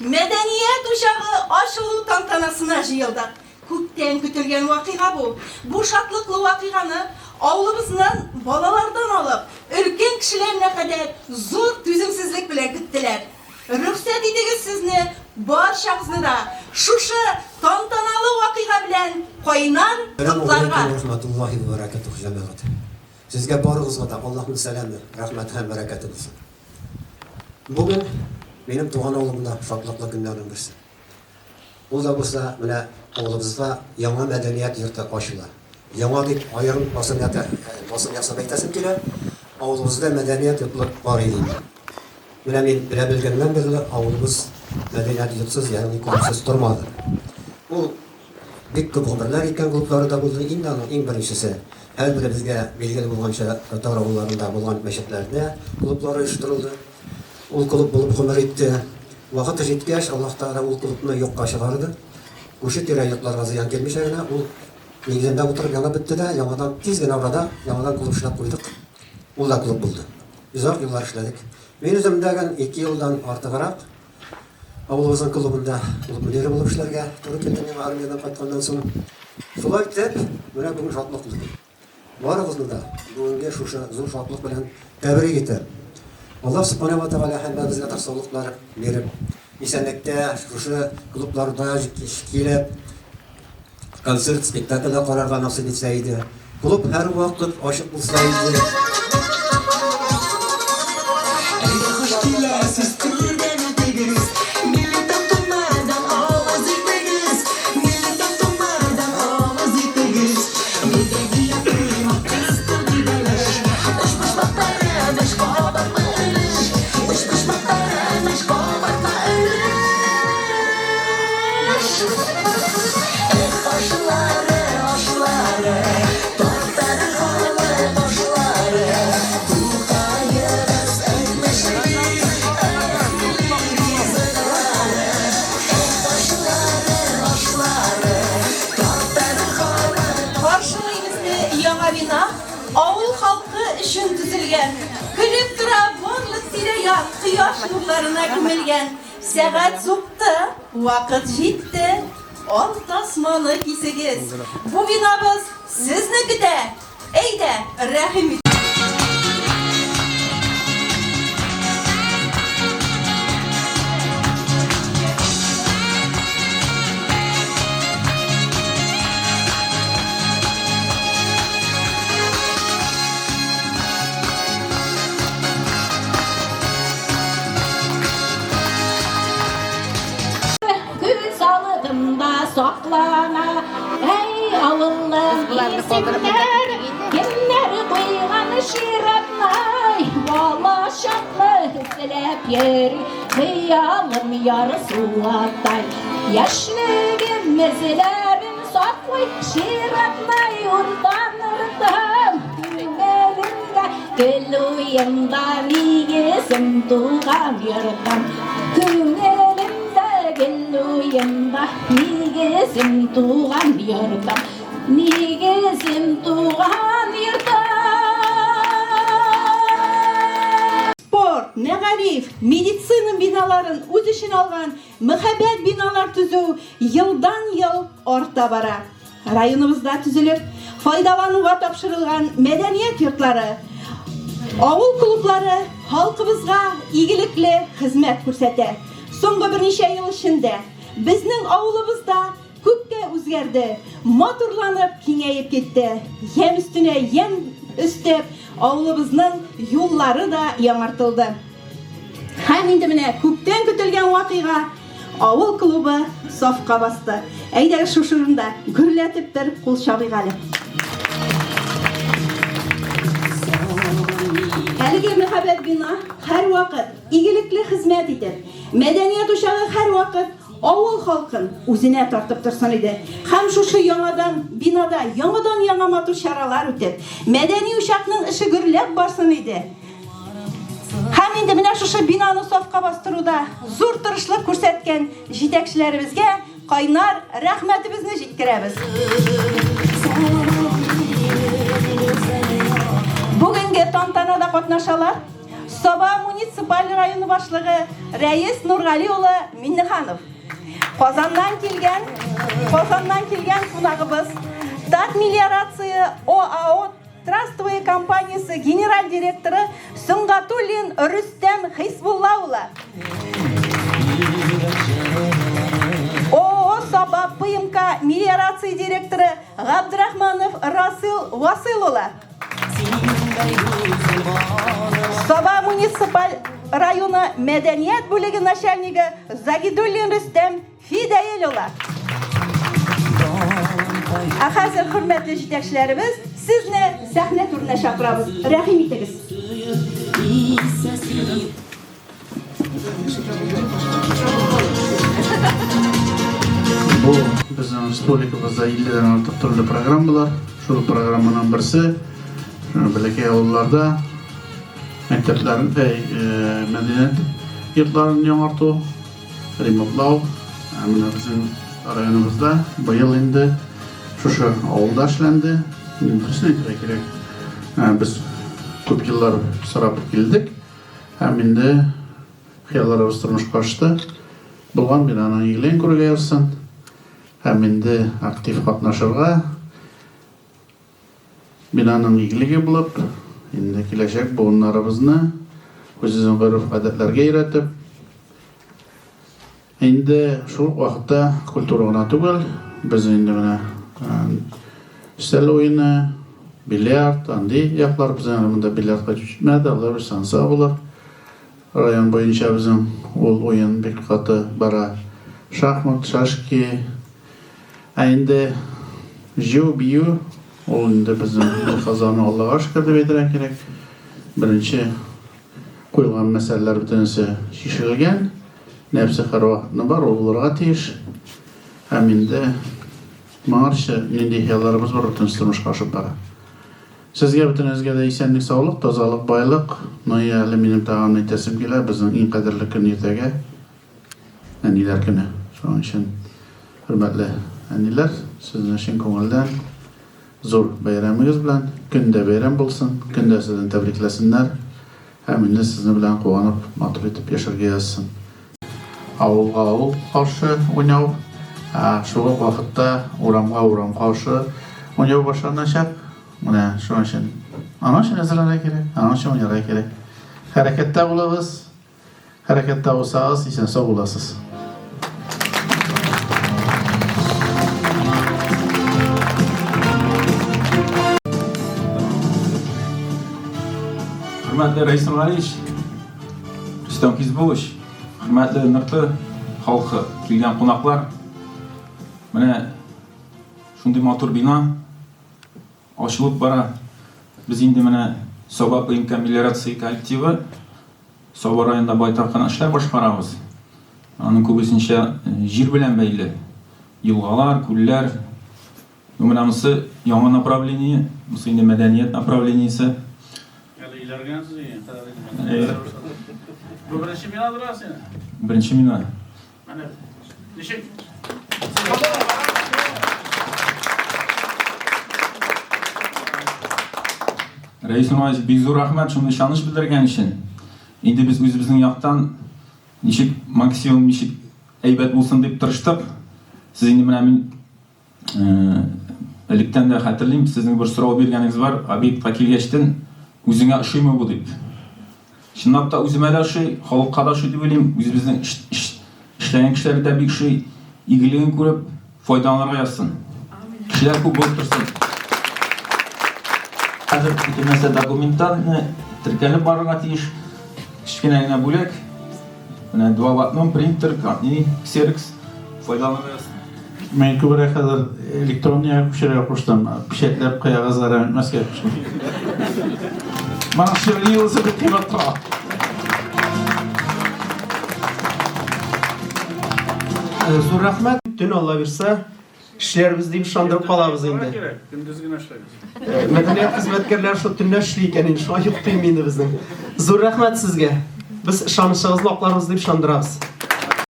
мәдәният учагы ачылу тантанасына җыелдык. Күптән көтелгән вакыйга бу. Бу шатлыклы вакыйганы авылыбызның балалардан алып, өлкән кешеләренә кадәр зур түземсезлек белән көттеләр. Рөхсәт итегез сезне барчагызны да шушы тантаналы вакыйга белән кайнар Сәлам котларга. алейкум рәхмәтуллаһи вә бәрәкәтүһ, җәмәгать! Сезгә барыгызга да Аллаһның сәламе, рәхмәте һәм бәрәкәте булсын. Бүген минем туган авылымда шатлыклы көннәрнең берсе. Ул да булса, менә авылыбызда яңа мәдәният йорты ачыла. Яңа дип аерым басым басым ясап әйтәсем килә, авылыбызда мәдәният йортлы бар иде инде. Менә мин белә белгәннән бирле авылыбыз мәдәният йортсыз, ягъни клубсыз тормады. Ул бик күп гомерләр иткән клублары да булды. Инде аның иң беренчесе, һәрберебезгә билгеле булганча, татар авылларында булган мәчетләрдә клублар оештырылды. Ул клуб булып гомер итте. Вакыты җиткәч, Аллаһ Тәгалә ул клубны юкка чыгарды. Күрше-тирә йортларга зыян килмичә генә, ул нигезендә утырып янып бетте дә, яңадан тиз генә арада яңадан клуб эшләп куйдык. Ул да клуб булды. Озак еллар эшләдек. Мин үзем дә ике елдан артыграк авылыбызның клубында клуб мөдире булып эшләргә туры килде миңа армиядән кайтканнан соң. Шулай итеп, менә бүген шатлыклы көн. Барыгызны да бүгенге шушы зур шатлык белән тәбрик итәм. Аллаһ Субхана ва Тәгалә һәммәбезгә дә саулыклар биреп, исәнлектә шушы клубларда килеп, концерт, спектакльләр карарга насыйп итсә иде. Клуб һәрвакыт ачык булса иде. Әйдә хуш киләсез, түрдән үтегез, Милли тантанадан авыз итегез, Милли тантанадан авыз итегез. Мәдәният туена кыстырды бәлеш, Өчпочмак пәрәмәч, кабартма өлеш, Өчпочмак пәрәмәч, кабартма өлеш. Эх, ашлары, ашлары, Татар халык ашлары, Тукаебыз әйтмешли, Эх, милли ризыклары. Эх, ашлары, ашлары, Татар халык. Каршылый безне яңа бина, авыл халкы өчен төзелгән. Көлеп тора барлык тирә-як, кояш нурларына күмелгән. Сәгать сукты, вакыт җитте, ал тасманы кисегез. Бу бинабыз сезне көтә! Әйдә, рәхим ит! Күз алдымда саклана, әй авылым исемнәр, кемнәр куйган чиратнай, бала чакны эзләп йөри, хыялым ярсу атай. Яшьлегем эзләрен саклый, чиратнай уртан-уртан, күңелемдә Гел уемда нигезем туган йортым. Күңелемдә гел уемда нигезем туган йортым. Нигезем туган йортым. Спорт, мәгариф, медицина биналарын үз эченә алган мәһабәт биналар төзү елдан-ел арта бара. Районыбызда төзелеп, файдалануга тапшырылган мәдәният йортлары, авыл клублары халкыбызга игелекле хезмәт күрсәтә. Соңгы берничә ел эчендә безнең авылыбыз да күпкә үзгәрде, матурланып, киңәеп китте. Ямь өстенә ямь өстәп, авылыбызның юллары да яңартылды. Һәм инде менә күптән көтелгән вакыйга, авыл клубы сафка басты. Әйдәгез шушы урында гөрләтеп бер кул чабыйк әле. Әлеге мәһабәт бина һәрвакыт игелекле хезмәт итеп, мәдәният учагы һәрвакыт авыл халкын үзенә тартып торсын иде. Һәм шушы яңадан бинада яңадан-яңа матур чаралар үтеп, мәдәни учакның эше гөрләп барсын иде. Һәм инде менә шушы бинаны сафка бастыруда зур тырышлык күрсәткән җитәкчеләребезгә кайнар рәхмәтебезне җиткерәбез. Бүгенге тантанада катнашалар. Саба муниципаль районы башлыгы Рәис Нургали улы Миннеханов. Казаннан килгән, Казаннан килгән кунагыбыз Татмелиорация ОАО Трастовая компаниясе генераль директоры Сөнгатуллин Рөстәм Хисбулла улы. ООО Саба ПМК мелиорация директоры Габдрахманов Расил Васил улы. Саба муниципаль районы мәдәният бүлеге начальнигы Загидуллин Рөстәм Фидәел улы. Ә хәзер, хөрмәтле җитәкчеләребез, сезне сәхнә түренә чакырабыз. Рәхим итегез. Бу безнең республикабызда 50 дән артык төрле программалар. Шул программаның берсе бәләкәй авылларда мәктәпләрен, мәдәният йортларын яңарту, ремонтлау. Ә менә безнең районыбызда быел инде шушы авылда эшләнде. Дөресен әйтергә кирәк, без күп еллар сорап килдек. Һәм инде хыялларыбыз тормышка ашты. Булган бинаның игелеген күрергә язсын. Һәм инде актив катнашырга, бинаның игелеге булып, инде киләчәк буыннарыбызны үзебезнең гореф-гадәтләргә өйрәтеп, Инде шул ук вакытта культура гына түгел, без инде менә өстәл уены, бильярд, андый яклар безнең әле монда бильярд кайтып җитмәде, алар бер санса булыр. Район буенча безнең ул уен бик каты бара. Шахмат, шашки. Ә инде җыю, бию, ул инде безнең казану, Аллага шөкер дип әйтергә кирәк. Беренче Куелган мәсьәләләр бөтенесе чишелгән. Нәфсе һәрвакытны бар, ул булырга тиеш. Һәм инде моңарчы нинди хыялларыбыз бар, бөтенесе тормышка ашып бара. Сезгә бөтенегезгә дә исәнлек, саулык, тазалык, байлык. Ну и әле минем тагын әйтәсем килә, безнең иң кадерле көн иртәгә, Әниләр көне. Шуның өчен, хөрмәтле әниләр, сезне чын күңелдән Зур бәйрәмегез белән, көн дә бәйрәм булсын, көн дә сезне тәбрикләсеннәр һәм инде сезне белән куанып, матур итеп яшәргә язсын. Авылга авыл каршы уйнау, ә шул ук вакытта урамга урам каршы уйнау башланачак. Менә шуның өчен аның өчен әзерләнергә кирәк, аның өчен уйнарга кирәк. Хәрәкәттә булыгыз, Хәрәкәттә булсагыз, исән-сау буласыз. Хөрмәтле Рәис Нургалиевич, Рөстәм Хизбуллович, хөрмәтле Нырты халкы, килгән кунаклар, менә шундый матур бина ачылып бара. Без инде менә Саба ПМК мелиорация коллективы Саба районында байтак кына эшләр башкарабыз. Аның күбесенчә җир белән бәйле. Елгалар, күлләр. Ну, менә монысы яңа направление, монысы инде мәдәният направлениесе. Әле өйләргәнсез икән. Бу беренче минадыр синең? Беренче мина. Менә ничек? Рәис Нурманович, бик зур рәхмәт шундый ышаныч белдергән өчен. Инде без үзебезнең яктан ничек максимум ничек әйбәт булсын дип тырыштык. Сез инде менә мин Электән дә хәтерлим, сезнең бер сорау биргәнегез бар, объектка килгәчтен, үзеңә ошыймы бу дип. Чынлап та үземә дә ошый, халыкка да ошый дип уйлыйм, үзебезнең эшләгән кешеләргә дә бик ошый, игелеген күреп, файдаланырга язсын. Кешеләр күп булып торсын. Хәзер бөтен нәрсә документтан теркәлеп барырга тиеш. Кечкенә генә бүләк. Менә два в одном принтер, ксерокс файдаланырга язсын. Мин күбрәк хәзер электронныйга күчәргә куштым. Печатьләп каягыз әрәм итмәскә куштым. Моның черниласы бик кыйбат тора. Зур рәхмәт. Төн Алла бирсә, эшләрбез дип ышандырып калабыз инде. Кирәк, көндез генә эшләгез. Мәдәният хезмәткәрләре шул төнлә эшли икән инде, шуңа йоклыйм инде безнең. Зур рәхмәт сезгә. Без ышанычыгызны акларбыз дип ышандырабыз.